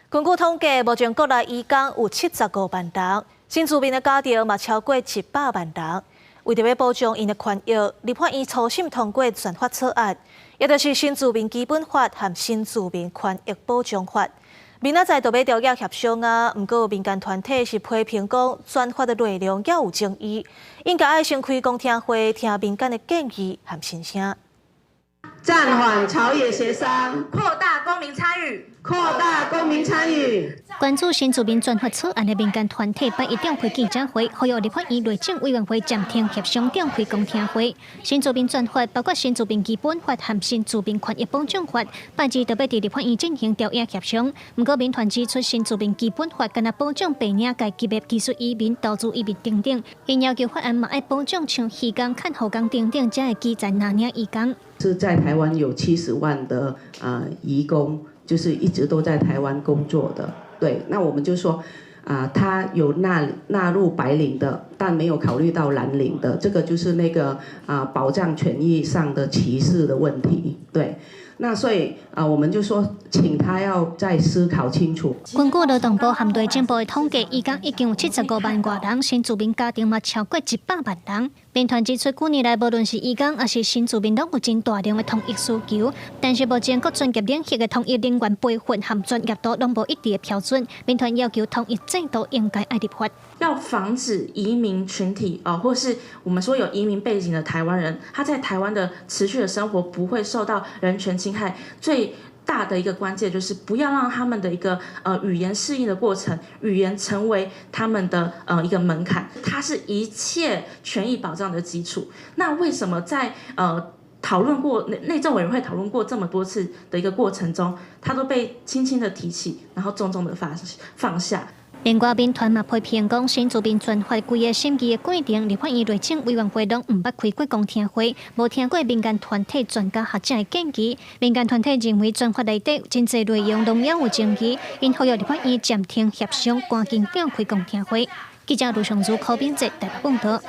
根據統計，目前國內移工有75萬人，新住民的家庭嘛超過100萬人。為著欲保障𪜶的權益，立法院初審通過轉法草案，也就是新住民基本法和新住民權益保障法。明仔載就欲朝野協商啊，毋過民間團體是批評講轉法的內容猶有爭議，應該愛先開公聽會，聽民間的建議和心聲。暫緩朝野協商，擴大公民參與，擴大公民參與。關注新住民轉法草案的民間團體拜一召開記者會，呼籲立法院內政委員會暫停協商，召開公聽會。新住民轉法包括新住民基本法和新住民權益保障法，拜二就欲佇立法院進行朝野協商。毋過民團指出，新住民基本法干焦保障白領階級的技術移民、投資移民等等，𪜶要求法案嘛愛保障像漁工、看護工等等遮的基層藍領移工。是在台灣有70萬的移工，就是一直都在台灣工作的。對，那我們就說啊，他有納入白領的，但沒有考慮到藍領的，這個就是那個保障權益上的歧視的問題。對，那所以啊，我們就說請他要再思考清楚。根據勞動部和內政部的統計，移工已經有75萬外人，新住民家庭嘛超過100萬人。民團指出，幾年來無論是移工抑是新住民，攏有真大量的通譯需求，但是目前各專業領域的通譯人員培訓和專業度攏無一致的標準。民團要求通譯制度應該愛立法，要防止移民群體啊，或是我們說有移民背景的台灣人，他在台灣的持續的生活不會受到人權侵害。最大的一個關鍵就是不要讓他們的一個語言適應的過程，語言成為他們的一個門檻，它是一切權益保障的基礎。那為什麼在討論過內政委員會討論過這麼多次的一個過程中，它都被輕輕的提起，然後重重的放下？另外，民團嘛批評講，新住民轉法規个審議的過程，立法院內政委員會攏毋捌開過公聽會，無聽過民間團體專家學者的建議。民間團體認為轉法內底真濟內容攏猶有爭議，𪜶呼籲立法院暫停協商，趕緊召開公聽會。記者盧尚如、柯炳哲台北報導。